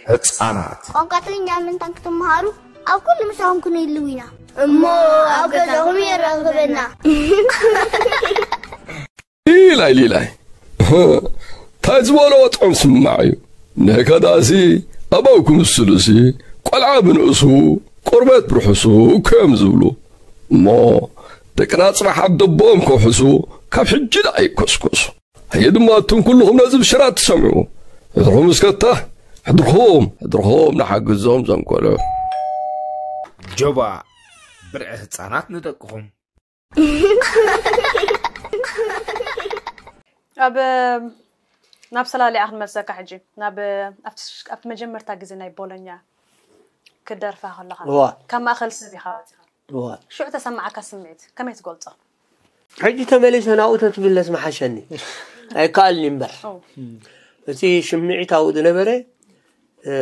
ህፃናት ቋንቋ ትግርኛ ምንታን ክትመሃሩ ኣብ ኩሉ ምሳኹም ክንህልው ኢና። እሞ ኣብ ገዛኹም የራኽበና። ሊላይ ሊላይ እንታይ ዝበሎ ጥዑም ስማዕ እዩ። ነከዳሲ ኣባውኩም ዝስሉሲ ቆልዓ ብንእሱ ቆርበት ብርሑሱ እኮ እዮም ዝብሉ እሞ ደቅና ጽባሕ ኣብ ደቦኦም ከውሕሱ ካብ ሕጂ ደኣ ይኮስኮሱ። ኣየ ድማ እቱም ኩልኹም ነዚ ብሽራት ትሰምዑ ሕድርኹም እስከታ ሕድርኹም ሕድርኹም ንሓግዞም ዘንኮሎ ጆባ ብርዒ ህፃናት ንደቅኹም ኣብ ናብ ሰላሊዓ ክንመልሰካ ሕጂ ናብ ኣብቲ ኣብቲ መጀመርታ ግዜ ናይ ቦሎኛ ክደርፋ ከለኻ እዋ። ካብ ማእኸል ሰብ ኢኻ ወፂኻ እዋ። ሽዑ ተሰማዓካ ስምዒት ከመይ ትገልፆ ሕጂ ተመሊሰ ናብኡ ተትብለስ መሓሸኒ ኣይከኣልኒ እምበር ኦ። እቲ ስምዒት ኣብኡ ዝነበረ እ፣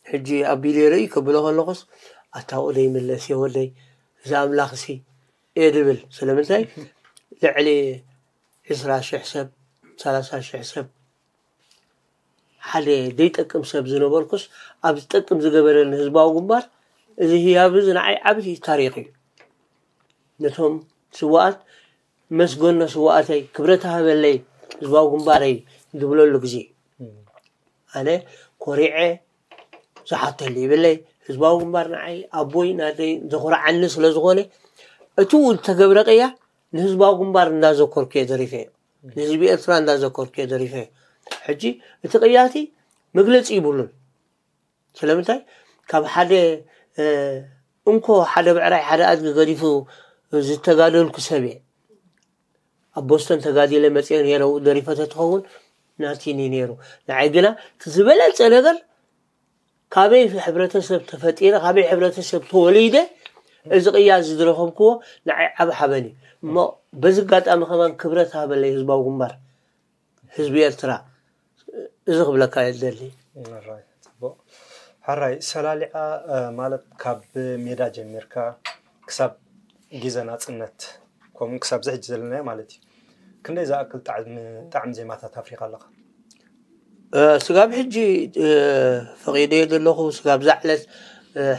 ሕጂ ኣቢለ ርኢ ከብሎ ከለኹስ ኣታ ወደይ መለስ የወደይ እዚ ኣምላኽሲ እየ ድብል ስለምንታይ ልዕሊ ዕስራ ሽሕ ሰብ ሰላሳ ሽሕ ሰብ ሓደ ዘይጠቅም ሰብ ዝነበርኩስ ኣብ ዝጠቅም ዝገበረኒ ህዝባዊ ግንባር እዚ ህያብ እዚ ንዓይ ዓብዪ ታሪኽ እዩ ነቶም ስዋኣት መስገኖ ስዋኣተይ ክብረት ሃበለይ ህዝባዊ ግንባረይ ዝብለሉ ግዜ ኣነ ኮሪዐ ዝሓተሉ ይብለይ ህዝባዊ ግንባር ንዓይ ኣቦይ ናደይ ዘኹርዓኒ ስለ ዝኾነ እቲ ዝተገብረ ቅያ ንህዝባዊ ግንባር እንዳዘኮርኩ እየ ደሪፈ ንህዝቢ ኤርትራ እንዳዘኮርኩ እየ ደሪፈ ሕጂ እቲ ቅያቲ መግለፂ ይብሉን ስለምንታይ ካብ ሓደ እ፣ እንኮ ሓደ ብዕራይ ሓደ ኣድጊ ገዲፉ ዝተጋደልኩ ሰብ እየ ኣብ ቦስተን ተጋዲለ መፅአ ነረ ደሪፈ ተትኸውን ናቲኒ ነይሩ ንዓይ ግና እቲ ዝበለፀ ነገር ካበይ ሕብረተሰብ ተፈጢረ ካበይ ሕብረተሰብ ተወሊደ እዚ ቅያ እዚ ዝረኸብክዎ ንዓይ ዓብ ሓበን እዩ እሞ በዚ ኣጋጣሚ ከማን ክብረት ሃበለይ ህዝባዊ ግንባር ህዝቢ ኤርትራ እዚ ክብለካ እየ ዝደሊ ሕራይ ሰላሊዓ ማለት ካብ ሜዳ ጀሚርካ ክሳብ ግዜ ናፅነት ከምኡ ክሳብ ዝሕጂ ዘለናዮ ማለት እዩ ክንደይ ዝኣክል ጣዕሚ ጣዕሚ ዜማታት ኣፍሪኻ ኣለኻ ስጋብ ሕጂ ፈቂደዮ ዘለኹ ስጋብ ዛዕለት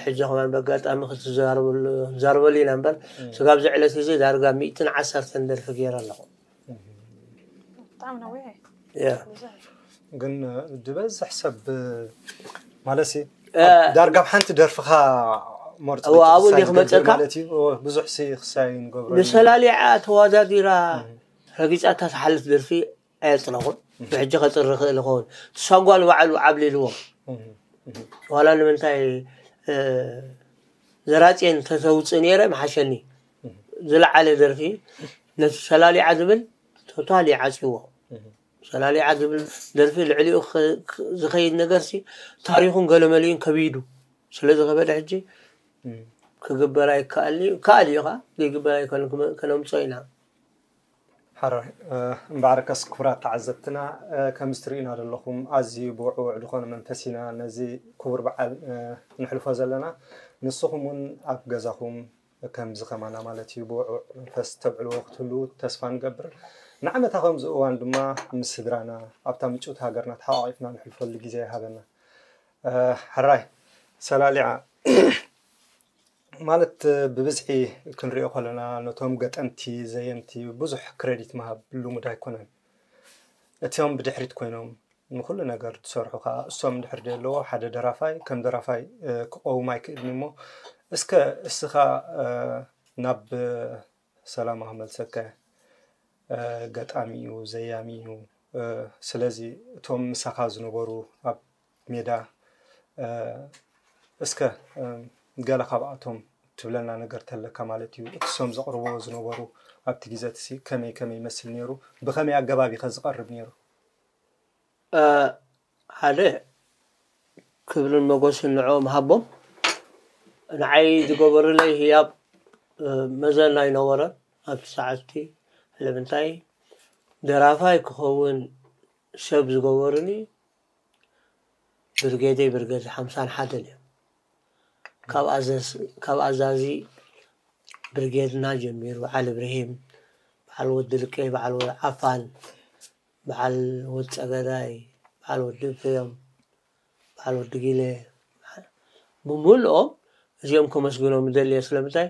ሕጂ ከማን በጋጣሚ ክትዛረበሉ ኢና እምበር ስጋብ ዝዕለት እዚ ዳርጋ ሚእትን ዓሰርተን ደርፊ ገይረ ኣለኹ ብጣዕሚ ነዊሕ ያ ግን ዝበዝሕ ሰብ ማለት ሲ ዳርጋ ኣብ ሓንቲ ደርፍኻ ሞርፅ እዋ፣ ኣብኡ እንዲየ ክመፀካ። ብዙሕ ሲ ክሳይ ንገብሮ ንሰላሊዓ ተዋዳዲራ ረጊፃታ ትሓልፍ ደርፊ ኣየፅረኹን ብሕጂ ከፅሪ ክእል ይኸውን ትሳጓ ንባዕሉ ዓብሊልዎ ዋላ ንምንታይ ዘራፅየን ተተውፅእ ነይረ መሓሸኒ ዝለዓለ ደርፊ ነቲ ሰላሊዓ ዝብል ቶታሊ ዓፅዎ ሰላሊዓ ዝብል ደርፊ ልዕሊኡ ዝኸይድ ነገርሲ ታሪኹን ገለመሊኡን ከቢዱ ስለ ዝኸበደ ሕጂ ክግበር ኣይከኣል እዩ ከኣል እዩ ኸዓ ዘይግበር ኣይከኣልን ከነምፅኦ ኢና ሓራይ እምበኣርከስ ክቡራት ተዓዘብትና ከምዚ ትርእዩና ዘለኹም ኣዝዩ ብውዕውዕ ዝኾነ መንፈስ ኢና ነዚ ክቡር በዓል ንሕልፎ ዘለና ንስኹም እውን ኣብ ገዛኹም ከምዚ ከማና ማለት እዩ ብውዕውዕ መንፈስ ተብዕልዎ ክትህልዉ ተስፋ ንገብር ንዓመታ ከምዚ እዋን ድማ ምስ ስድራና ኣብታ ምጭውቲ ሃገርና ተሓቋቒፍና ንሕልፈሉ ግዜ ይሃበና ሕራይ ሰላሊዓ ማለት ብብዝሒ ክንሪኦ ከለና ነቶም ገጠምቲ ዘየምቲ ብዙሕ ክረዲት ምሃብ ልሙድ ኣይኮነን እቲኦም ብድሕሪት ኮይኖም ንኩሉ ነገር ዝሰርሑ ከዓ እሶም እንድሕር ደለዎ ሓደ ደራፋይ ከም ደራፋይ ክቀውም ኣይክእልን እሞ እስከ እስኻ ናብ ሰላማ ክመልሰካ ገጣሚ እዩ ዘያሚ እዩ ስለዚ እቶም ምሳኻ ዝነበሩ ኣብ ሜዳ እስከ ገለ ካብኣቶም ትብለና ነገር ተለካ ማለት እዩ እቲ ሶም ዘቕርብዎ ዝነበሩ ኣብቲ ግዜ እቲ ከመይ ከመይ ይመስል ነይሩ ብኸመይ ኣገባብ ኢኸ ዝቐርብ ነይሩ ሓደ ክብርን መጎስን ንዕኦም ሃቦም ንዓይ ዝገበሩለይ ህያብ መዘን ኣይነበረን ኣብቲ ሰዓትቲ ስለምንታይ ደራፋይ ክኸውን ሰብ ዝገበሩኒ ብርጌደይ ብርጌድ ሓምሳን ሓደን እዮም ካብ ኣዛዚ ብርጌድና ጀሚሩ በዓል እብርሂም በዓል ወዲ ልቀይ በዓል ዓፋን በዓል ወድ ፀገዳይ በዓል ወዲ እፍዮም በዓል ወዲ ጊለ ብምልኦም እዚኦም ከመስግኖም ይደልየ። ስለምንታይ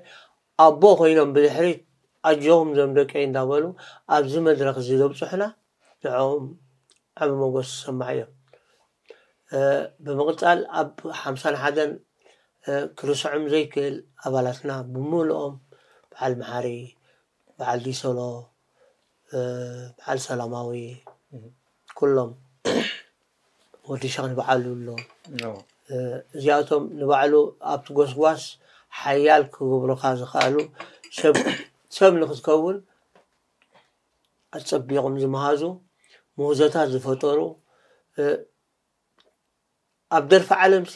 ኣቦ ኮይኖም ብድሕሪት ኣጆኹም ዞም ደቀይ እንዳበሉ ኣብዚ መድረኽ እዚ ዘብፅሑና ንዕኦም ዓቢ መጎስ ዝሰማዕ እዮም። ብምቕፃል ኣብ ሓምሳን ሓደን ክርስዖም ዘይክእል ኣባላትና ብምልኦም በዓል መሓሪ፣ በዓል ዲሶሎ፣ በዓል ሰላማዊ፣ ኩሎም ወዲ ሸኽኒ በዓሉ ኣሎ። እዚኣቶም ንባዕሉ ኣብቲ ጎስጓስ ሓያል ክገብሩኻ ዝኽኣሉ ሰብ ንክትከውን ኣጸቢቖም ዝመሃዙ፣ ምህዞታት ዝፈጠሩ፣ ኣብ ደርፊ ዓለምሲ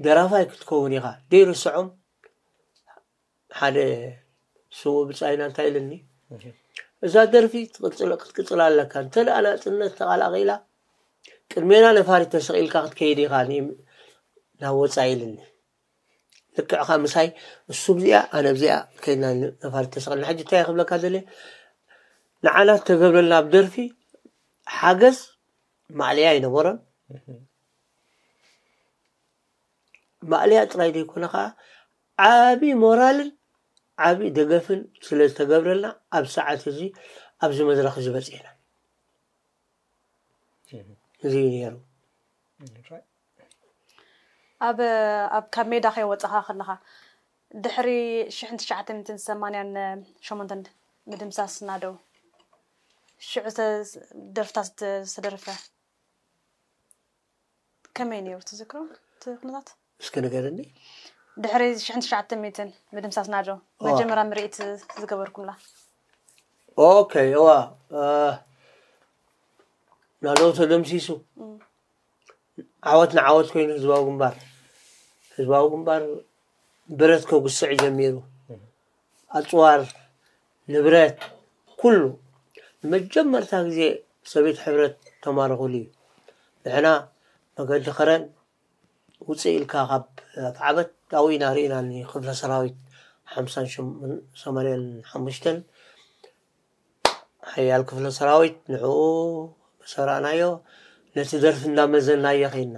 ደራፋይ ክትከውን ኢኻ። ደይርስዖም ሓደ ስዉእ ብጻይና እንታይ ኢልኒ፣ እዛ ደርፊ ክትቅጽል ኣለካ፣ እንተ ደኣ ናጽነት ተቐላቒላ ቅድሜና ነፋሪት ተሰቒልካ ክትከይድ ኢኻ ናብ ወጻኢ ኢልኒ። ልክዕኻ ምሳይ እሱ ብዚኣ ኣነ ብዚኣ ከይድና ነፋሪት ተሰቐልና። ሕጂ እንታይ ክብለካ ደልየ፣ ንዓና ዝተገብረልና ኣብ ደርፊ ሓገዝ ማእለያ ኣይነበሮን። ማእለያ ጥራይ ዘይኮነ ከዓ ዓቢ ሞራልን ዓቢ ደገፍን ስለ ዝተገብረልና ኣብ ሰዓት እዚ ኣብዚ መድረኽ እዚ በፂሕና። እዚ እዩ ነይሩ። ኣብ ኣብ ካብ ሜዳ ከይወፃኻ ከለኻ ድሕሪ ሽሕን ትሽዓተ ሚእትን ሰማንያን ሸሞንተን ምድምሳስ ናደው ሽዑ ደርፍታት ዝተደርፈ ከመይ ነይሩ ትዝክሮ እቲ ኩነታት? እስኪ ንገርኒ። ድሕሪ ሽሕን ትሽዓተ ሚእትን ምድምሳስ ናደው መጀመርያ ምርኢት ዝገበርኩምላ። ኦኬ እዋ ናደው ተደምሲሱ ዓወት ንዓወት ኮይኑ ህዝባዊ ግንባር ህዝባዊ ግንባር ብረት ከጉስዕ ጀሚሩ። ኣፅዋር፣ ንብረት፣ ኩሉ ንመጀመርታ ግዜ ሰቤት ሕብረት ተማረኹሉ እዩ። ንሕና መገዲ ከረን ውፅእ ኢልካ ካብ ኣፍዓበት ኣብኡ ኢና ርኢና ክፍለ ሰራዊት ሓምሳን ሰማንያን ሓሙሽተን ሓያል ክፍለ ሰራዊት ንዕኡ መሰራእናዮ ነቲ ደርፊ እንዳመዘናዮ ከይድና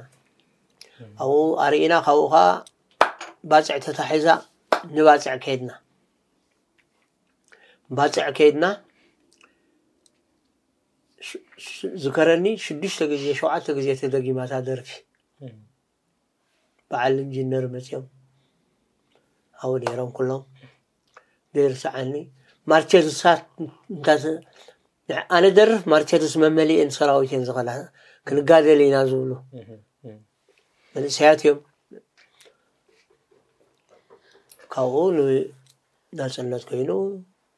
ኣብኡ ኣርኢና ካብኡ ከዓ ባፅዕ ተታሒዛ ንባፅዕ ከይድና ባፅዕ ከይድና ዝከረኒ ሽዱሽተ ግዜ ሸውዓተ ግዜ ተደጊማታ ደርፊ በዓል ኢንጂነር መፅኦም ኣብኡ ነይሮም ኩሎም ዘይርስዓኒ ማርቸድሳት ኣነ ደርፍ ማርቸድስ መመሊእን ሰራዊትን ዝኸላ ክንጋደል ኢና ዝብሉ መንእሰያት እዮም። ካብኡ ናፅነት ኮይኑ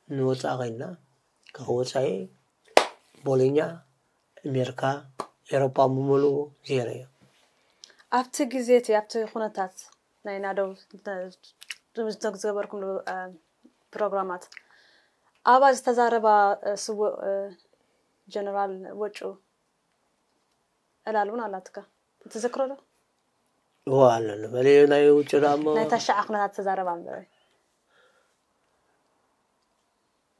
ንወፃኢ ኮይንና ካብ ወፃኢ ቦሎኛ ኣሜሪካ ኤሮጳ ብምሉኡ ዜሮ እዮም። ኣብቲ ግዜ እቲ ኣብቲ ኩነታት ናይ ናደው ዝገበርኩም ፕሮግራማት ኣብኣ ዝተዛረባ ስውእ ጀነራል ወጩ ዕላል እውን ኣላትካ ትዝክሮ ዶ? እዋ ኣለኒ በለ ናይ ውጭ ዳሞ ናይ ታሽዓ ኩነታት ተዛረባ እምበር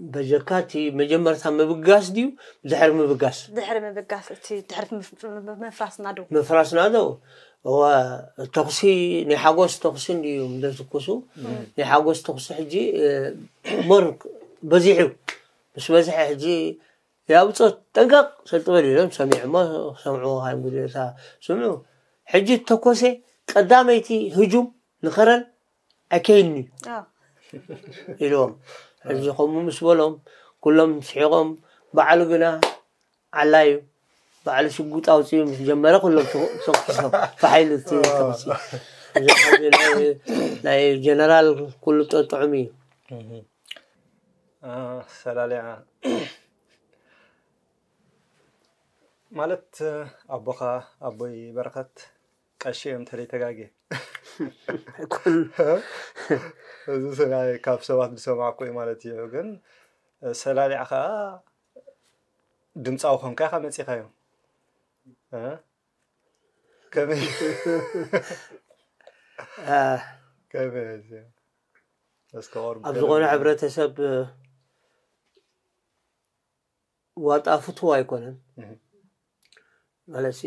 በጀካ እቲ መጀመርታ ምብጋስ ድዩ ድሕሪ ምብጋስ ድሕሪ ምብጋስ እቲ ድሕሪ ምፍራስ ናደው ምፍራስ ናደው እዋ ተኩሲ ናይ ሓጎስ ተኩሲ እንድዩ ምደትኩሱ ናይ ሓጎስ ተኩሲ ሕጂ ሞር በዚሑ ምስ በዝሐ ሕጂ ያብፆት ጠንቀቕ ሰልጥበል ኢሎም ሰሚዑ እሞ ሰምዑ ሃይምጉድታ ስምዑ ሕጂ ተኮሰ ቀዳመይቲ ህጁም ንኸረን ኣይከይድን እዩ ኢልዎም። ሕዚ ከምኡ ምስ በሎም ኩሎም ስሒቖም፣ ባዕሉ ግና ዓላ እዩ። ባዕሉ ሽጉጥ ኣውፂኡ ምስ ጀመረ ኩሎም ተኩሶም። ብሓይሊ እቲ ተኩሲ ናይ ጀነራል ኩሉ ጥዑም እዩ። ሰላሊዓ ማለት ኣቦኻ ኣቦይ በረኸት ቀሺ እዮም ተለይ ተጋጌ ኣይኮን እዚ ስራይ ካብ ሰባት ዝሰማዕኩ እዩ ማለት እዩ ግን ሰላሊዓ ከዓ ድምፃዊ ኮንካ ኢኻ መፂኻዮ እ? ከመይ ከመይ እዩ? እስከ ኦርም ኣብ ዝኾነ ሕብረተሰብ ዋጣ ፍትው ኣይኮነን ማለት ሲ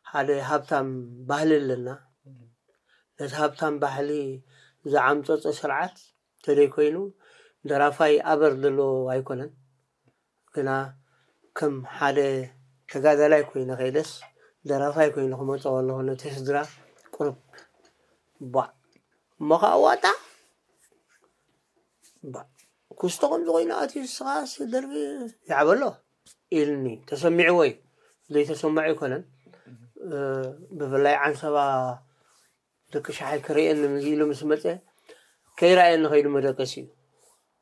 ሓደ ሃብታም ባህሊ ኣለና። ነቲ ሃብታም ባህሊ ዝዓምፀፀ ስርዓት ተደይ ኮይኑ ደራፋይ ኣበር ዘለዎ ኣይኮነን። ግና ከም ሓደ ተጋዳላይ ኮይነ ከይደስ ደራፋይ ኮይኑ ክመፀ ከለኹ ነቲ ስድራ ቁርብ ቧዕ እሞ ከዓ ዋጣ ባ- ኩስቶ ከምዚ ኮይኑ ኣትዩ ንስኻስ ደርፊ ይዓበሎ ኢልኒ። ተሰሚዕዎ እዩ። ዘይተሰማዑ ኣይኮነን። ብፍላይ ዓንሰባ ደቂ ሸሓይ ክርእየኒ ኢሉ ምስ መፀ ከይረኣየኒ ከይዱ መደቀሲ እዩ።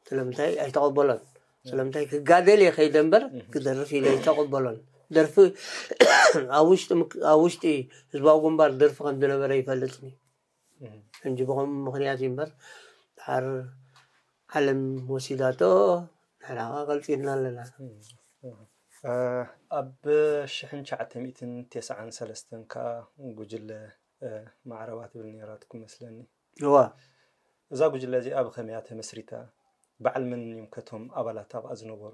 ስለምንታይ ኣይተቐበሎን? ስለምንታይ ክጋደል እየ ከይደ እምበር ክደርፍ ኢለ ኣይተቐበሎን። ደርፊ ኣብ ውሽጢ ኣብ ውሽጢ ህዝባዊ ግንባር ደርፊ ከም ዝነበረ ይፈልጥኒ እንጂ ብኸም ምኽንያት እዩ እምበር ድሓር ዓለም ወሲዳቶ ንሕና ኸዓ ቀልፂልና ኣለና። ኣብ ሽሕን ትሽዓተ ሚእትን ተስዓን ሰለስተን ከዓ ጉጅለ ማዕረባ ትብል ነይራትኩም መስለኒ። እዋ እዛ ጉጅለ እዚኣ ብኸመይ እያ ተመስሪታ? በዓል መን እዮም ከቶም ኣባላት ኣብኣ ዝነበሩ?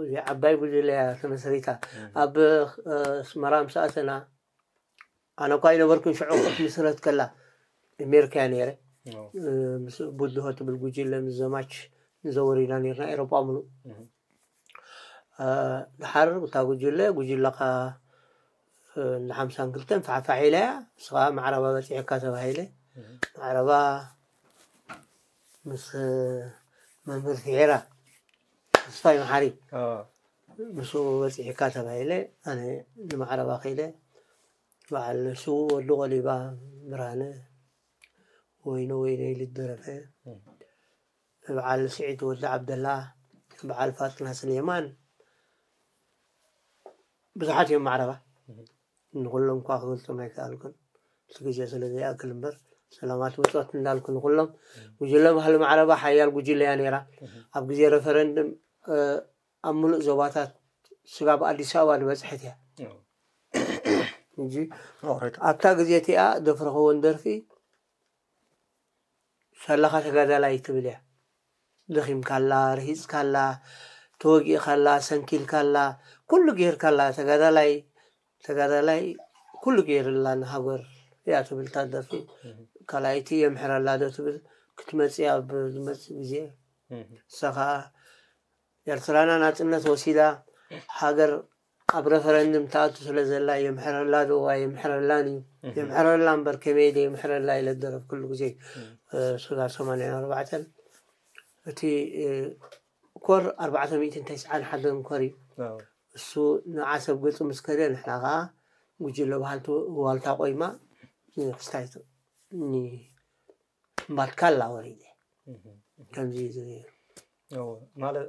እዚኣ ዓባይ ጉጅለ እያ ተመስሪታ። ኣብ ኣስመራ ምስ ኣተና ኣነ እኳ ኣይነበርኩን ሽዑ ክትምስረት ከላ ኣሜሪካ እየ ነይረ። ምስ ቡድሆ ትብል ጉጅለ ምስ ዘማች ንዘውር ኢና ነርና ኤሮጳ ምሉእ። ድሓር እታ ጉጅለ ጉጅለኻ ንሓምሳን ክልተን ፋሕፋሕ ኢላ እያ። ንስኻ ማዕረባ በፂሕካ ተባሂለ። ማዕረባ ምስ መምህር ፊሒራ ተስፋይ መሓሪ ምስኡ በፂሕካ ተባሂለ ኣነ ንማዕረባ ከይደ። በዓል ንሱ ወዲ ቆሊባ ብርሃነ ወይነ ወይነ ኢሉ ዝደረፈ በዓል ስዒድ ወዲ ዓብደላ በዓል ፋጥና ስሌማን ብዙሓት እዮም ማዕረባ። ንኩሎም እኳ ክገልፆም ኣይከኣልኩን እቲ ግዜ ስለ ዘይኣክል እምበር ሰላማት ብፆት እንዳልኩ ንኩሎም ጉጅለ ባህሊ ማዕረባ ሓያል ጉጅለ እያ ነይራ። ኣብ ግዜ ረፈረንድም ኣብ ምሉእ ዞባታት ስጋብ ኣዲስ ኣበባ ዝበፅሐት እያ። ሕጂ ኣብታ ግዜ እቲኣ ዘፍረኽወን ደርፊ ሰላኻ ተጋዳላይ ትብል እያ። ደኺምካላ፣ ርሂፅካላ፣ ተወጊእካላ፣ ሰንኪልካላ፣ ኩሉ ጌርካላ ተጋዳላይ ተጋዳላይ ኩሉ ጌርላ ንሃገር እያ ትብል እታ ደርፊ። ካልኣይቲ የምሕረላ ዶ ትብል ክትመፅእ ኣብ ዝመፅእ ግዜ ንሳ ከዓ ኤርትራና ናጽነት ወሲዳ ሃገር ኣብ ረፈረንድም ትኣቱ ስለ ዘላ የምሕረላ ዶ ኣይምሕረላን እዩ። የምሕረላ እምበር ከመይ ኢለ የምሕረላ ኢለ ዝደረፍኩሉ ግዜ ስጋ ሰማንያን ኣርባዕተን እቲ ኮር ኣርባዕተ ሚእትን ተስዓን ሓደን ኮር እዩ። እሱ ንዓ ሰብ ገጹ ምስ ከደ ንሕና ከዓ ጉጅለ ባህልቲ ዋልታ ቆይማ ክስታይ እምባትካላ ወሪደ ከምዚ እዩ ዝብል። ማለት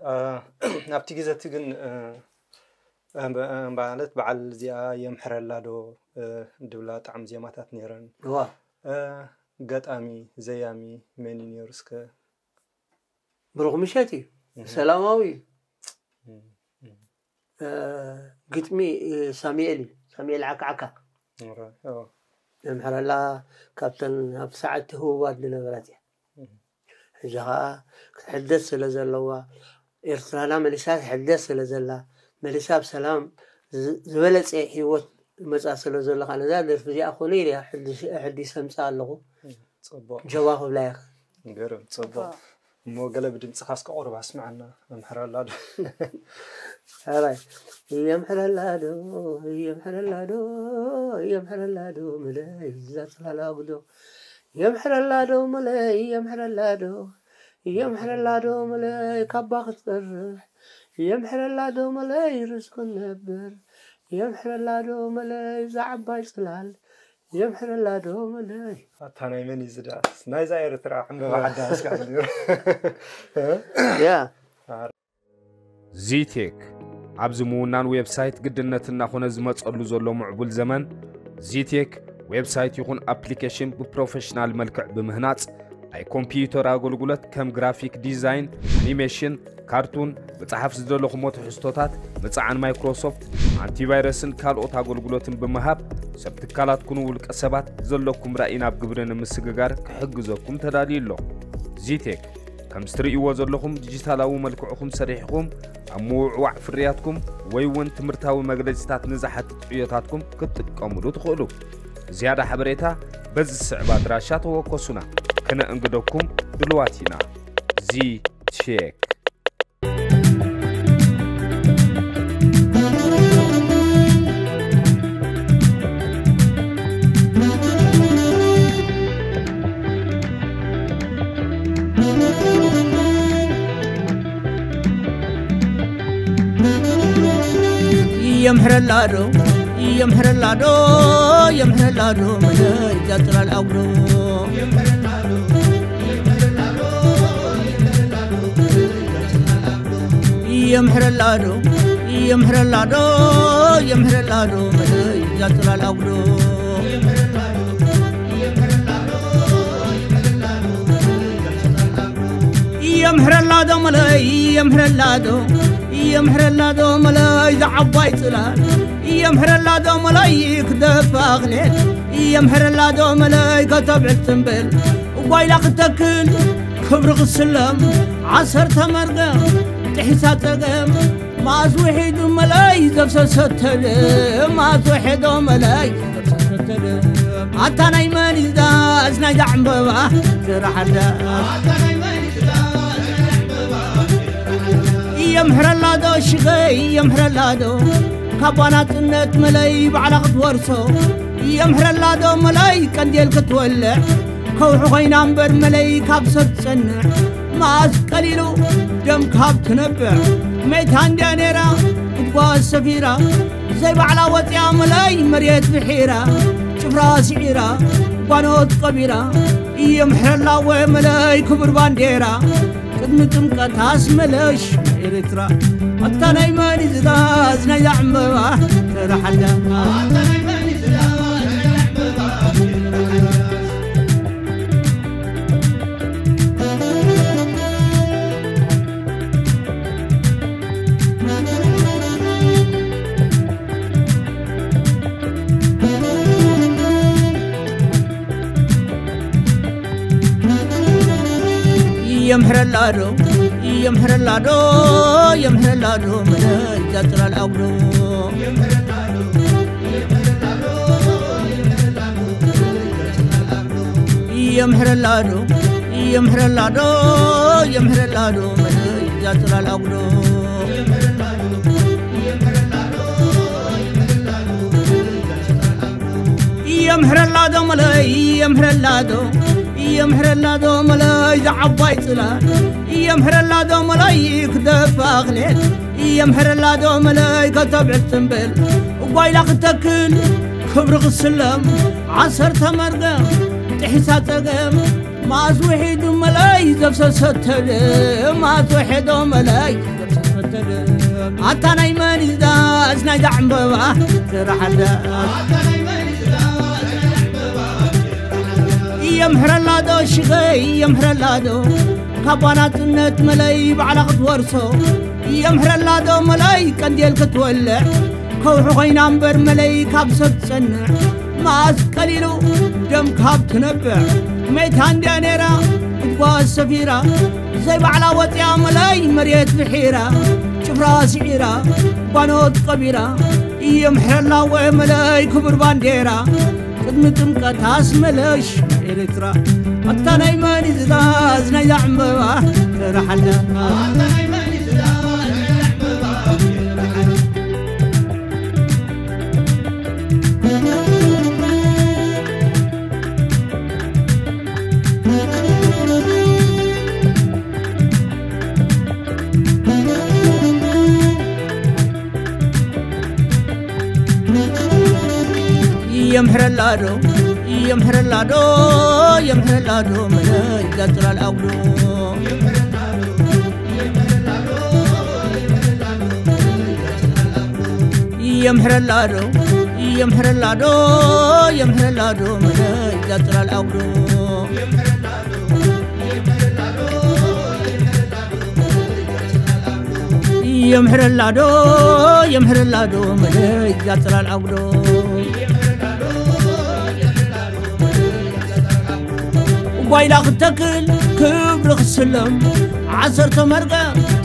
ኣብቲ ግዜ እቲ ግን ማለት በዓል እዚኣ የምሕረላ ዶ ድብላ ጣዕሚ ዜማታት ነይረን። እዋ ገጣሚ ዘያሚ መን እዩ ነይሩ እስከ? ብሩኽ ምሸት እዩ። ሰላማዊ እዩ። ግጥሚ ሳሙኤል እዩ። ሳሙኤል ዓካዓካ። የምሕረላ ካብተን ኣብ ሰዓት ህቡባት ዝነበረት እያ። ሕጂ ከዓ ክትሕደስ ስለ ዘለዋ ኤርትራና መሊሳ ትሕደስ ስለ ዘላ መሊሳ ብሰላም ዝበለፀ ሂወት መፃ ስለ ዘሎ ከዓ ነዛ ደርፊ እዚኣ ኮነ ኢለ ሕዲስ ኣምፃ ኣለኹ። ፅቡቅ ጀባ ክብላ እየ። ገርም ፅቡቅ። እሞ ገለ ብድምፅኻ እስከ ቁሩብ ኣስምዓና። ኣምሕረላ ዶ? ሕራይ የምሕረላ ዶ የምሕረላ ዶ የምሕረላ ዶ መለይ እዛ ፅላላ ጉዶ የምሕረላ ዶ መለይ የምሕረላ ዶ የምሕረላ ዶ መለይ ካባ ክትፀርሕ የምሕረላ ዶ መለይ ርስ ክነብር የምሕረላ ዶ መለይ እዛ ዓባይ ፅላል የምሕረላ ዶ መለይ። ኣታ ናይ መን እዩ ዝዳስ ናይዛ ኤርትራ ዕምበባ ዓዳ እስካ ነይሩ። ያ ዚቴክ ኣብዚ ምውናን ዌብሳይት ግድነት እናኾነ ዝመፀሉ ዘሎ ምዕቡል ዘመን ዚቴክ ዌብሳይት ይኹን ኣፕሊኬሽን ብፕሮፌሽናል መልክዕ ብምህናፅ ናይ ኮምፒዩተር ኣገልግሎት ከም ግራፊክ ዲዛይን፣ ኣኒሜሽን፣ ካርቱን፣ ምፅሓፍ ዝደለኹሞ ትሕዝቶታት፣ ምፅዓን ማይክሮሶፍት፣ ኣንቲቫይረስን ካልኦት ኣገልግሎትን ብምሃብ ሰብ ትካላትኩን ውልቀ ሰባት ዘለኩም ራእይ ናብ ግብሪ ንምስግጋር ክሕግዘኩም ተዳልዩ ኣሎ። ዚቴክ ከምዚ ትርእይዎ ዘለኹም ዲጂታላዊ መልክዕኹም ሰሪሕኹም ኣብ ምውዕዋዕ ፍርያትኩም ወይ እውን ትምህርታዊ መግለጺታት ንዝሓትት ዕዮታትኩም ክትጥቀሙሉ ትኽእሉ። ዝያዳ ሓበሬታ በዚ ዝስዕብ ኣድራሻ ተወከሱና። ክነእንግደኩም ድልዋት ኢና። ዚ ቼክ። የምሕረላዶ የምሕረላዶ የምሕረላዶ መለይ ጃጥራል ኣጉዶ። የምሕረላዶ የምሕረላዶ የምሕረላዶ መለይ ጃጥራል ኣጉዶ። የምሕረላዶ መለይ የምሕረላዶ የምሕረላዶ መለይ ዝዓባይ ጽላል። የምሕረላዶ መለይ ክደፋ ኣኽሌል። የምሕረላዶ መለይ ከተብዕል ትንብል። ጓይላ ክተክል ክብሪ ክስለም። ዓሰርተ መርገም ጥሒሳ ጸገም። መኣዝ ውሒዱ መለይ ዘፍሰሰተደ። መኣዝ ውሒዶ መለይ ኣታ ናይ መን እዩ ዳስ ናይዛ ዕምበባ ስራሓዳ? የምሕረላዶ ሽገይ የምሕረላዶ ካባ ናጽነት መለይ ባዕላ ክትወርሶ። የምሕረላዶ መለይ ቀንዴል ክትወልዕ ከውሒ ኮይና እምበር መለይ ካብ ሰብ ትጸንዕ። መኣስ ቀሊሉ ደም ካብ ትነብዕ። መይታ እንድያ ነይራ ጉድጓድ ሰፊራ። ዘይባዕላ ወፅያ መለይ መሬት ብሒራ። ጭፍራ ስዒራ ጓኖት ቀቢራ። የምሕረላ ወ መለይ ክቡር ባንዴራ። ቅድሚ ጥምቀት ኣስመለሽ ኤርትራ። ኣታ ናይ መን እዩ ዝዳዝ ናይዛ ዕምበባ ተራሓላ? የምሕረላዶ የምሕረላዶ የምሕረላዶ መለይ ጃጥራል ኣጉዶ። የምሕረላዶ የምሕረላዶ የምሕረላዶ መለይ ጃጥራል ኣጉዶ። የምሕረላዶ መለይ የምሕረላዶ የምሕረላዶ መለይ ዝዓባይ ጽላል። የምሕረላዶ መለይ ክደፋ ኣኽሌል። የምሕረላዶ መለይ ከተብዕል ትንብል። ጓይላ ክተክል ክብሪ ክስለም። ዓሰርተ መርገም ጥሒሳ ጸገም። መኣስ ውሒዱ መለይ ዘፍሰሰተደ። መኣስ ውሒዶ መለይ ኣታ ናይ መን እዩ ዳስ ናይዛ ዕምበባ ስራሓላ? የምሕረላዶ ሽገይ የምሕረላዶ ካባ ናጽነት መለይ ባዕላ ክትወርሶ። የምሕረላዶ መለይ ቀንዴል ክትወልዕ ከውሒ ኮይና እምበር መለይ ካብ ሰብ ትጸንዕ። መኣስ ቀሊሉ ደም ካብ ትነብዕ። መይታ እንድያ ነይራ ጉድጓድ ሰፊራ። ዘይባዕላ ወፅያ መለይ መሬት ብሒራ። ጭፍራ ስዒራ ጓኖት ቀቢራ። የምሕረላ ወ መለይ ክቡር ባንዴራ። ቅድሚ ጥምቀት ኣስመለሽ ኤርትራ። ኣታ ናይ መን እዩ ዝዳዝ ናይዛ ዕምበባ ተራሓላ? የምሕረላዶ የምሕረላዶ የምሕረላዶ መለይ ጃጥራል ኣጉዶ። የምሕረላዶ የምሕረላዶ የምሕረላዶ መለይ ጃጥራል ኣጉዶ። የምሕረላዶ የምሕረላዶ መለይ ጃጥራል ኣጉዶ። ጓይላ ክትተክል ክብሪ ክስለም ዓሰርተ መርገ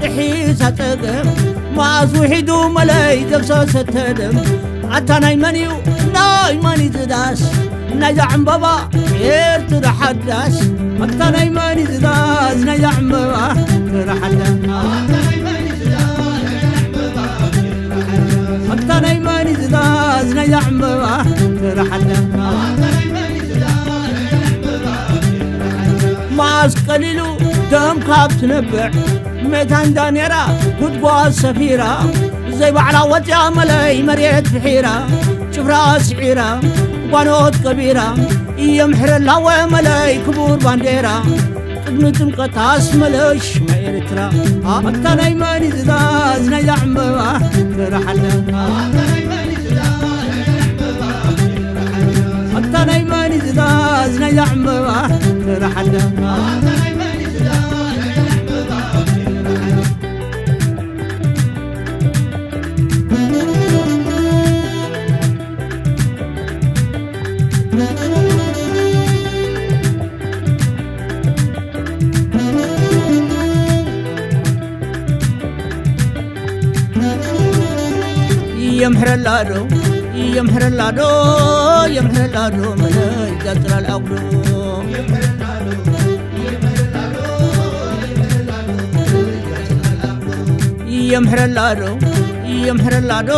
ጥሒሳ ጸገም መኣዝ ውሒዱ መለይ ዘፍሰሰ ተደም ኣታ ናይ መን እዩ ናይ መን እዩ ዝዳስ ናይዛ ዕምበባ ኤርትራ ሓዳስ ኣታ ናይ መን እዩ ዝዳስ ናይዛ ዕምበባ ኤርትራ ሓዳስ ኣታ ናይ መን እዩ ዝዳስ ናይዛ ዕምበባ ኤርትራ ሓዳስ መዓስ ቀሊሉ ደም ካብ ትነብዕ ሜታ እንዳ ነራ ጉድጓድ ሰፊራ ዘይባዕላ ወፅያ መለይ መሬት ፍሒራ ጭፍራ ስዒራ ጓኖት ቀቢራ የምሕረላወ መለይ ክቡር ባንዴራ ቅድሚ ጥምቀት ኣስመለሽ ኤርትራ ኣታ ናይ መን እዩ ዝዛዝ ናይዛ ዕምበባ ትረሓለ ኣታ ናይ መን እዩ ዝዛዝ ናይዛ ዕምበባ ትረሓለ የምሕረላዶ የምሕረላዶ የምሕረላዶ መለይ ጃጥራል ኣጉዶ የምሕረላዶ የምሕረላዶ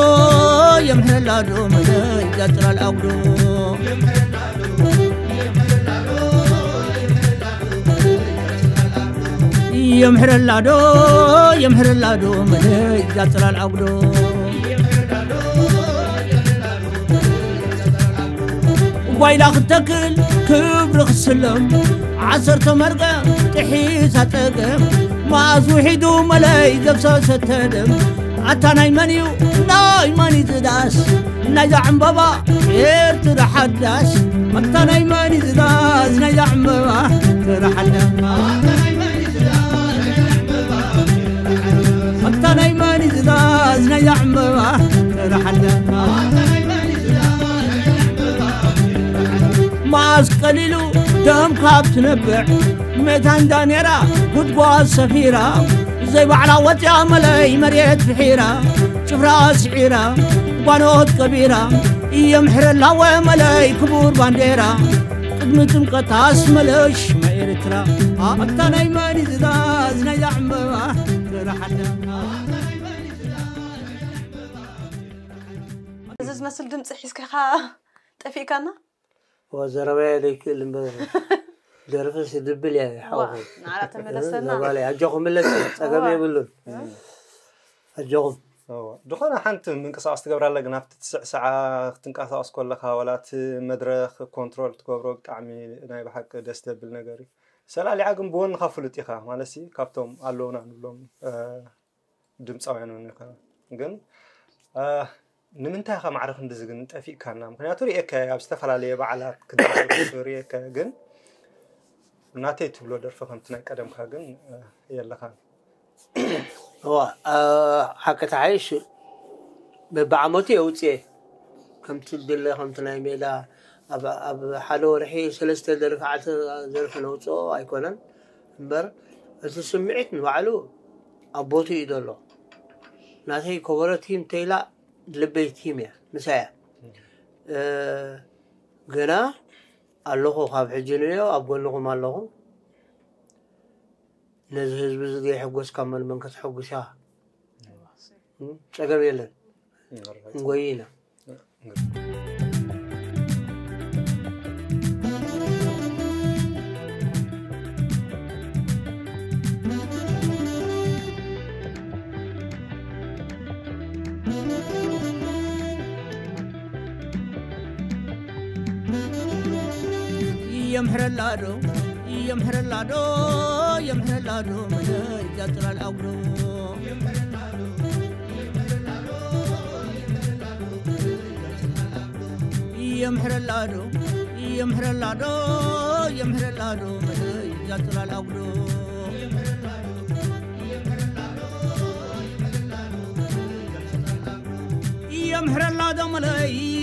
የምሕረላዶ መለይ ጃጥራል ኣጉዶ የምሕረላዶ የምሕረላዶ መለይ ጃጥራል ኣጉዶ ጓይላ ክትተክል ክብሪ ክስለም ዓሰርተ መርገ ጥሒሳ ጸገም መኣዝ ውሒዱ መለይ ዘፍሰሰ ተደም ኣታ ናይ መን እዩ ናይ መን እዩ ዝዳስ ናይዛ ዕምበባ ኤርትራ ሓዳስ ኣታ ናይ መን እዩ ዝዳስ ናይዛ ዕምበባ ኤርትራ ሓዳስ ኣታ ናይ መን እዩ ዝዳስ ናይዛ ዕምበባ ኤርትራ ሓዳስ መዓስ ቀሊሉ ደም ካብ ትነብዕ ሜታ እንዳ ነራ ጉድጓድ ሰፊራ ዘይባዕላ ወፅያ መለይ መሬት ፍሒራ ጭፍራ ስዒራ ጓኖት ቀቢራ የምሕረላወ መለይ ክቡር ባንዴራ ቅድሚ ጥምቀት ኣስመለሽ ኤርትራ ኣታ ናይ መን እዩ ዝዛዝ ናይዛ ዕምበባ ትረሓለ እዚ ዝመስል ድምፂ ሒዝካ ኢኻ ጠፊእካና ወዘረባይ ዘይክእል እምበር ደርፍስ ድብል እያ ሓውኹም ንዓላ ተመለሰና ጓለይ ኣጆኹም ምለስ ጸገም የብሉን ኣጆኹም ዝኾነ ሓንቲ ምንቅስቃስ ትገብራ ኣለ ግን ኣብቲ ትስዕስዓ ክትንቀሳቀስ ከለካ ዋላ እቲ መድረክ ኮንትሮል ትገብሮ ብጣዕሚ ናይ ብሓቂ ደስ ደብል ነገር እዩ ሰላሊዓ ግን ብወንካ ፍሉጥ ኢካ ማለት ካብቶም ኣለውና ንብሎም ድምፃውያን እውን ይኮነ ግን ንምንታይ ከ ማዕረ ክንድዚ ግን ጠፊእካና ምክንያቱ ርኤካ ኣብ ዝተፈላለየ በዓላት ክዳርፍ ርኤካ ግን ናተይ ትብሎ ደርፊ ከምቲ ናይ ቀደምካ ግን የለኻን እዋ ሓቂ ተሓይሽ በብዓመቱ የውፅኤ ከምቲ ድለ ከምቲ ናይ ሜዳ ኣብ ሓደ ወርሒ ሰለስተ ደርፊ ዓተ ዘርፊ ነውፅኦ ኣይኮነን እምበር እቲ ስምዒት ንባዕሉ ኣብ ቦቱ እዩ ዘሎ ናተይ ኮበሮ ቲም ተይላ ልበይ ቲም እያ ምሳያ ገና ኣለኹ ካብ ሕጂ ንዮ ኣብ ጎንኹም ኣለኹ ነዚ ህዝቢ እዚ ዘይሕጎስ ካብ መን መን ከተሐጉስ እያ ጸገም የለን ንጎይ ኢና የምሕረላዶ የምሕረላዶ የምሕረላዶ መለይ ጃጥራል ኣጉዶ የምሕረላዶ የምሕረላዶ የምሕረላዶ መለይ ጃጥራል ኣጉዶ የምሕረላዶ መለይ